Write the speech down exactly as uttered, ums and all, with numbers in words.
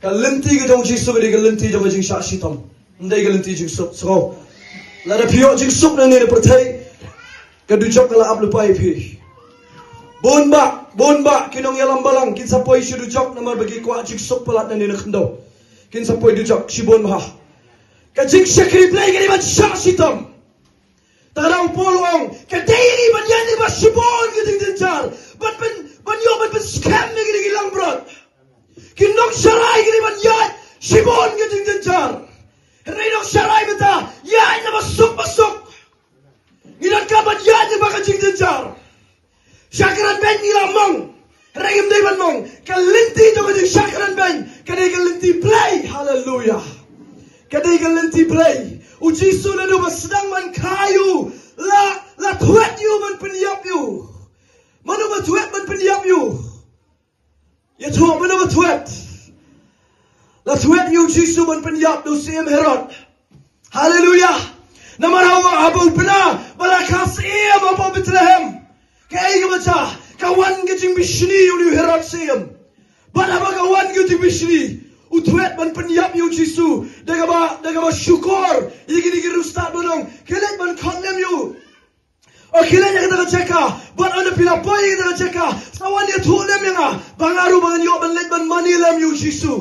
Ka lynti ka jong u Jisu ka dei ka lynti jong ka jingshah shitom. Ym dei ka lynti jingsuk. So, lada phi ïoh jingsuk nangne na pyrthei, ka dujok ka la ap lypa ïa phi. Bun bah, bun bah ki nongïalam balang kin sa poi sha dujok namar ba ki kwah jingsuk palat nangne na khyndew. Kin sa poi dujok shibun bha. Ka jingshakri Blei ka dei ban shah shitom. Te u Paul u ong, ka dei ïa ngi ban ïaid lyngba shibun ki jingjynjar, ban pyn, ban ïoh ban pynskhem na kine ki langbrot. Ki nongsharai ki dei ban ïaid shibun ki jingjynjar. Hynrei nongsharai mynta ïaid lyngba suk ba suk. Ngi donkam ban ïaid lyngba ka jingjynjar. Shah kren beiñ ngi la mong. Hynrei ngim dei ban mong. Ka lynti jong ka jingshah kren beiñ ka dei ka lynti Blei. Haleluya. Ka dei ka lynti Blei. U Jisu naduh ba sdang ban kha ïa u, la, la thwet ïa u ban pynïap ïa u. Mano ba thwet ban pynïap ïa u? Ïathuh mano ba thwet. La thwet ïa u Jisu ban pynïap da u Syiem Herod. Haleluya. Namar haba, haba u pynïap ba la kha syiem hapoh Bethlehem, kaei kaba jia? Ka wan ka jingbishni ïa u Herod syiem. Bad haba ka wan ka jingbishni, u thwet ban pynïap ïa u Jisu da kaba, da kaba shukor ïa kine ki riewstad ba ong, khie leit ban khot lem ïa u. O, khie leit ïa kata ka jaka. Bad ynda phi la poi ïa kata ka jaka, sa wan ïathuh lem ïa nga, ba nga ruh ba ngan ïoh ban leit ban mane lem ïa u Jisu.